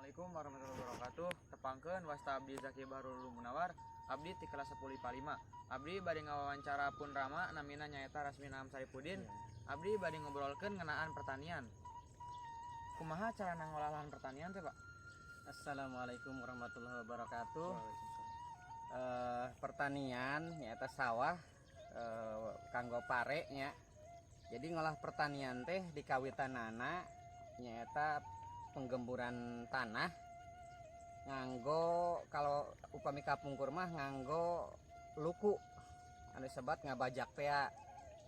Assalamualaikum warahmatullahi wabarakatuh. Tepangkeun, wasta abdi Zaki Bahrul Munawar. Abdi ti kelas 10 IPA 5. Abdi bade ngawawancara pun Rama, namina nyaeta Rasmina Saripudin. Abdi bade ngobrolkeun ngeunaan pertanian. Kumaha cara ngolah lahan pertanian teh, Pak? Assalamualaikum warahmatullahi wabarakatuh. Pertanian nyaeta sawah kanggo pare nya. Jadi ngolah pertanian teh di kawitanana nyaeta penggemburan tanah nganggo, kalau upami kapungkur mah nganggo luku anu sebat ngabajak teh.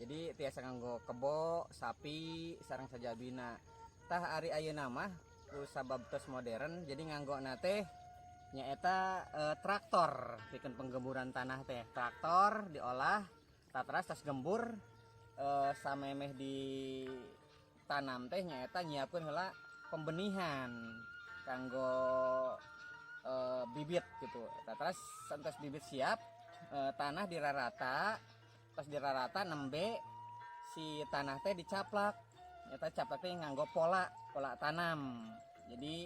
Jadi tiasa nganggo kebo, sapi, sareng sajabina. Tah, ari ayeuna mah ku sabab tos modern, jadi nganggo teh nyaeta traktor. Pikeun penggemburan tanah teh traktor diolah, tatras tos gembur, samemeh ditanam teh nyaeta nyiapkeun heula pembenihan kanggo bibit gitu. Terus entos bibit siap, tanah dirarata. Tos dirarata, nembe si tanah teh dicaplak. Nyata caplak teh nganggo pola pola tanam, jadi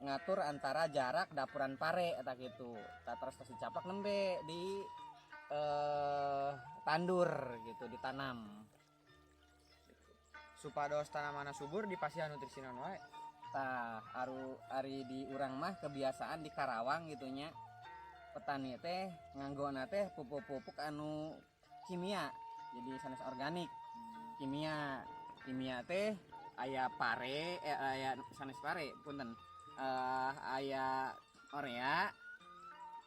ngatur antara jarak dapuran pare eta gitu. Tah, terus tos dicaplak, nembe di tandur gitu, ditanam. Supados tanaman subur dipasihan nutrisi naon wae? Tah, aru ari di urang mah kebiasaan di Karawang gitu nya, petani teh nganggona teh pupuk-pupuk anu kimia, jadi sanes organik, kimia. Kimia teh aya pare, aya sanes pare, punten, aya urea,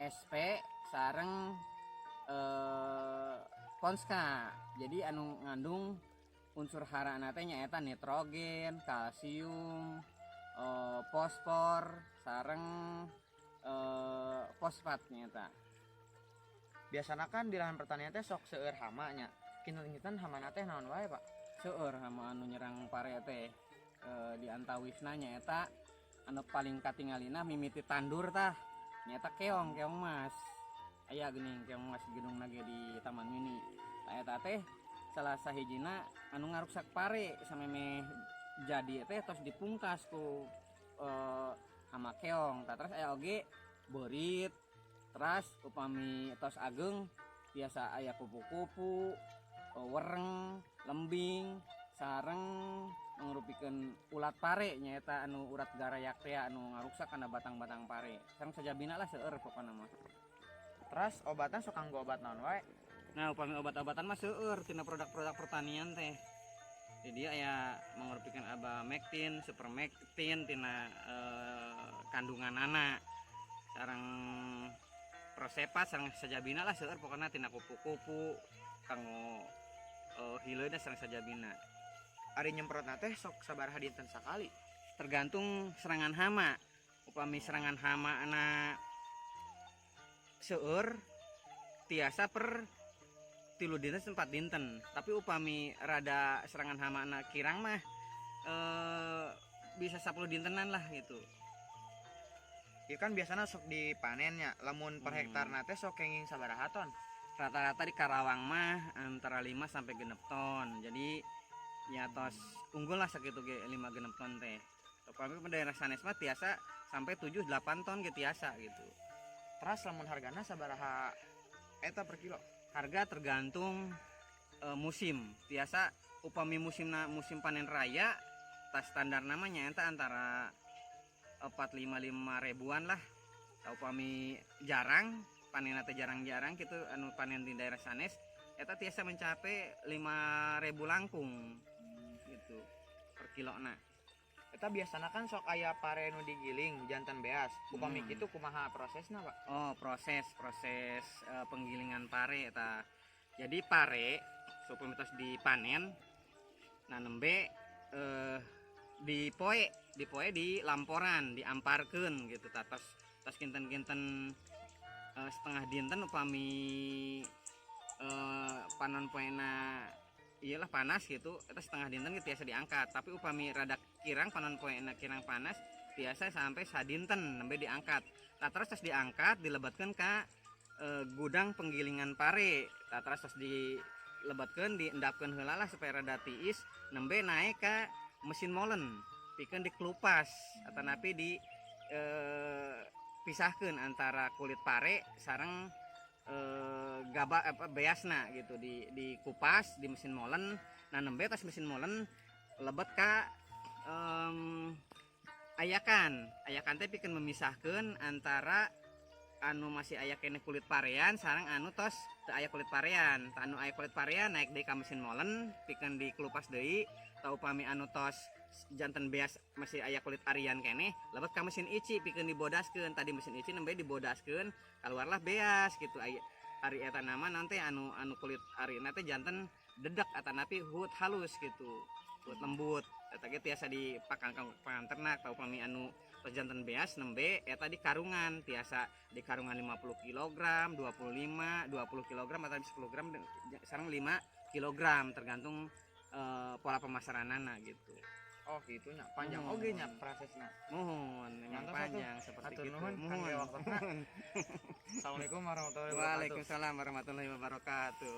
SP, sareng Ponska. Jadi anu ngandung unsur hara teh nyaeta nitrogen, kalsium, fosfor, sareng fosfat nyaeta. Biasana kan di lahan pertanian teh sok seueur hama nya. Kinten-kinten hamana teh naon wae, Pak? Seueur hama anu nyerang pare teh. Di antawisna nyaeta anu paling katingalina mimiti tandur tah nyaeta keong, keong mas. Aya geuning keong mas gedung ge di Taman Mini. Tah, eta teh salah sahijina anu ngaruksak pare. Samemeh jadi teh tos dipungkas ku hama keong. Tah, terus aya oge beurit. Terus upami tos ageng biasa aya kupu-kupu, wereng, lembing, sareng ngrupikeun ulat pare, nyaeta anu urat garayak teh anu ngaruksak kana batang-batang pare. Sareng sajabina lah, seueur pokona mah. Terus obatnya sok kanggo obat naon wae? Nah, upami obat-obatan mah seueur tina produk-produk pertanian teh. Jadi aya mangrupikeun abamectin, supermectin tina kandunganana. Sareng Prosepat, sareng sajabina lah, seueur pokona tina kupu-kupu kanggo hileudna sareng sajabina. Ari nyemprotna teh sok sabaraha dinten sakali? Tergantung serangan hama. Upami serangan hama na seueur, tiasa per 3 dinten, 4 dinten. Tapi upami rada serangan hama na kirang mah bisa 10 dintenan lah gitu. Ya kan biasanya sok dipanennya, lamun per hektar teh sok kenging sabaraha ton? Rata-rata di Karawang mah antara 5 sampai 6 ton. Jadi ya tos unggul lah sakitu ge, 5 6 ton teh. Upami daerah sanes mah tiasa sampai 7 8 ton gitu, tiasa gitu. Terus lamun hargana sabaraha eta per kilo? Harga tergantung musim. Tiasa upami musimna musim panen raya, tas standar namanya eta antara 4, 5, 5 ribuan lah. Tah, upami jarang panen teh, jarang-jarang gitu anu panen di daerah sanes, eta tiasa mencapai 5.000 langkung gitu per kilo. Nah. Eta biasana kan sok aya pare nu digiling janten beas. Upami kitu kumaha prosesna, Pak? Oh, proses proses penggilingan pare eta. Jadi pare supaya tos dipanen, nah nembe dipoe dipoe di lamporan, diamparkeun gitu. Tah, tos tos kinten-kinten setengah dinten, upami panon poena iyalah panas gitu, eta setengah dinten gitu tiasa diangkat. Tapi upami rada kirang panon poena, kirang panas, tiasa sampai sadinten nembe diangkat. Tah, terus terus diangkat, dilebatkan ke gudang penggilingan pare. Tah, terus terus dilebatkan, diendapkeun heula lah supaya rada tiis, nembe naik ke mesin molen pikeun dikelupas atau napi di pisahkeun antara kulit pare sareng gabah apa beasna gitu, di dikupas di mesin molen. Nah, nembe tos mesin molen lebet ka ayakan. Ayakan teh pikeun memisahkeun antara anu masih aya keneh kulit parean sareng anu tos teu aya kulit parean. Tah, anu aya kulit parean naik deui ka mesin molen pikeun dikelupas deui. Tah, upami anu tos janten beas masih aya kulit arian keneh, lebet ka mesin ici pikeun dibodaskeun. Tadi mesin ici nembe dibodaskeun, keluarlah beas gitu. Aya ari eta nama nanti anu anu kulit arina teh janten dedek atanapi hut halus gitu, hut lembut. Eta ge tiasa dipakan pakan ternak. Tah, upami anu tos janten beas nembe eta di karungan, tiasa di karungan 50 kg, 25, 20 kg atau 10 gram sareng 5 kg, tergantung pola pemasaranana gitu. Oh, gitu nya, panjang oge nya prosesna. Muhun, memang Mantap atuh. Panjang seperti Hatur itu. nuhun Muhun. kangge waktosna. Assalamualaikum warahmatullahi wabarakatuh. Waalaikumsalam warahmatullahi wabarakatuh.